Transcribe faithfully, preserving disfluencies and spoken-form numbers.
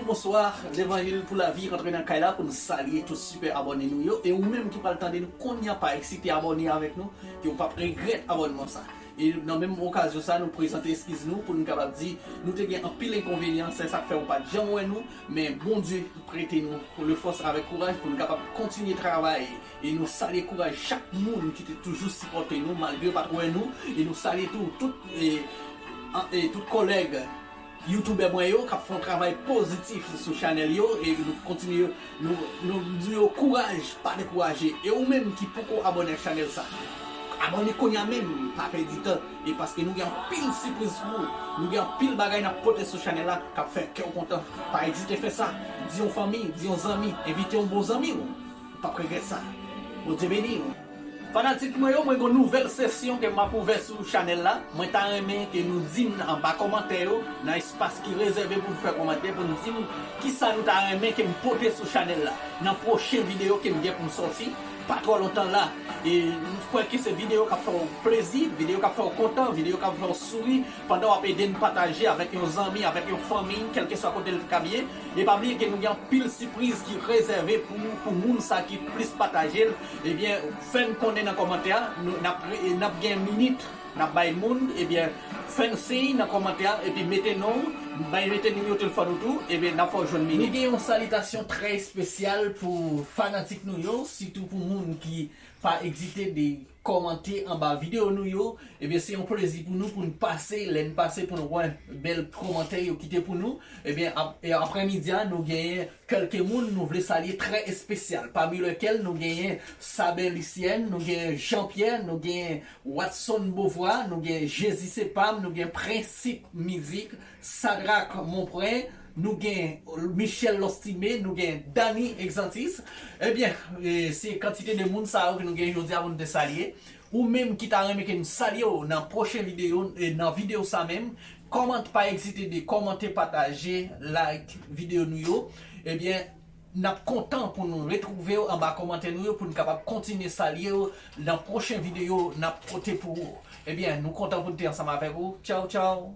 Bonswa, levanjil pou lavi rantre nan kay la pou n salye tout sipè abòne nou yo. E ou menm ki pral tande nou kounye a, pa ezite abòne avèk nou, ke w p ap regrèt abònman sa. E nan menm okazyon sa, nou prezante eskiz nou pou nou kapab di nou te gen anpil enkonvenyan, se sa k fè w pa t janm wè nou, men Bondye prete nou lefòs avèk kouraj pou nou kapab kontinye travay. E nou salye kouraj chak moun ki te toujou sipòte nou malgre yo pa t wè nou. E nou salye tou tout, e, an- e tout kòlèg youtubè mwen yo k ap fè yon travay pozitif sou chanèl yo. E nou kontinye, nou, nou di yo kouraj, pa dekouraje. E ou menm ki poko abòne ak chanèl sa, abòne kounye a menm, pa pèdi tan. E paske nou gen anpil sipriz pou ou, nou gen anpil bagay n ap pote sou chanèl la k ap fè kè w kontan. Pa ezite fè sa. Di yon fanmi, di yon zanmi, envite yon bon zanmi w. Ou p ap regrèt sa. Bondye beni w. Fanatik mwen yo, mwen gen yon nouvèl sesyon ke m ap ouvè sou chanèl la. Mwen ta renmen ke nou di m anba kòmantè yo, nan espas ki rezève pou n fè kòmantè, pou n di m kisa nou ta renmen ke m pote sou chanèl la nan pwochen videyo ke m gen pou m sòti pa twò lontan la. E m kwè ke se videyo k ap fè w plezi, videyo k ap fè w kontan, videyo k ap fè w souri pandan w ap ede n pataje avèk yon zanmi, avèk yon fanmi, kèlkeswa kote l ta ka ye. E pa bliye ke nou gen anpil sipriz ki rezève pou, pou moun sa ki plis pataje l. Ebyen, fè n konnen nan kòmantè a, nou, n ap re- n ap gen minit n ap bay moun. Ebyen, fè n siy nan kòmantè a, epi mete non w, bay mete nimewo telefòn ou tou, ebyen, n ap fè w jwenn minit. Nou gen yon salitasyon trè espesyal pou fanatik nou yo, sitou pou moun ki pa ezite de kòmante anba videyo nou yo. Ebyen, se yon plezi pou nou, pou n pase, lè n pase pou n wè bèl kòmantè yo kite pou nou. Ebyen, ap- e aprèmidi a, nou genyen kèlke moun nou vle salye trè espesyal, pami lèkèl nou genyen Saben Lisyèn, nou genyen Jean Pierre, nou genyen Watson Beauvoir, nou genyen Jezi Se Pa M, nou genyen Prensip Mizik, Sadrak Monpren, nou gen Michel Lostime, nou gen Dany Exantis. Ebyen, e, se kantite de moun sa yo ke nou gen jodi a pou nou te salye. Ou menm ki ta renmen ke n salye w nan pwochen videyo, e, nan videyo sa menm, kòmant, pa ezite de kòmante, pataje, like videyo nou yo. Ebyen, n ap kontan pou nou retwouve w anba kòmantè nou yo pou n kapab kontinye salye w nan pwochen videyo n ap pote pou ou. Ebyen, nou kontan pou n te ansanm avèk ou. Tchaw, tchaw!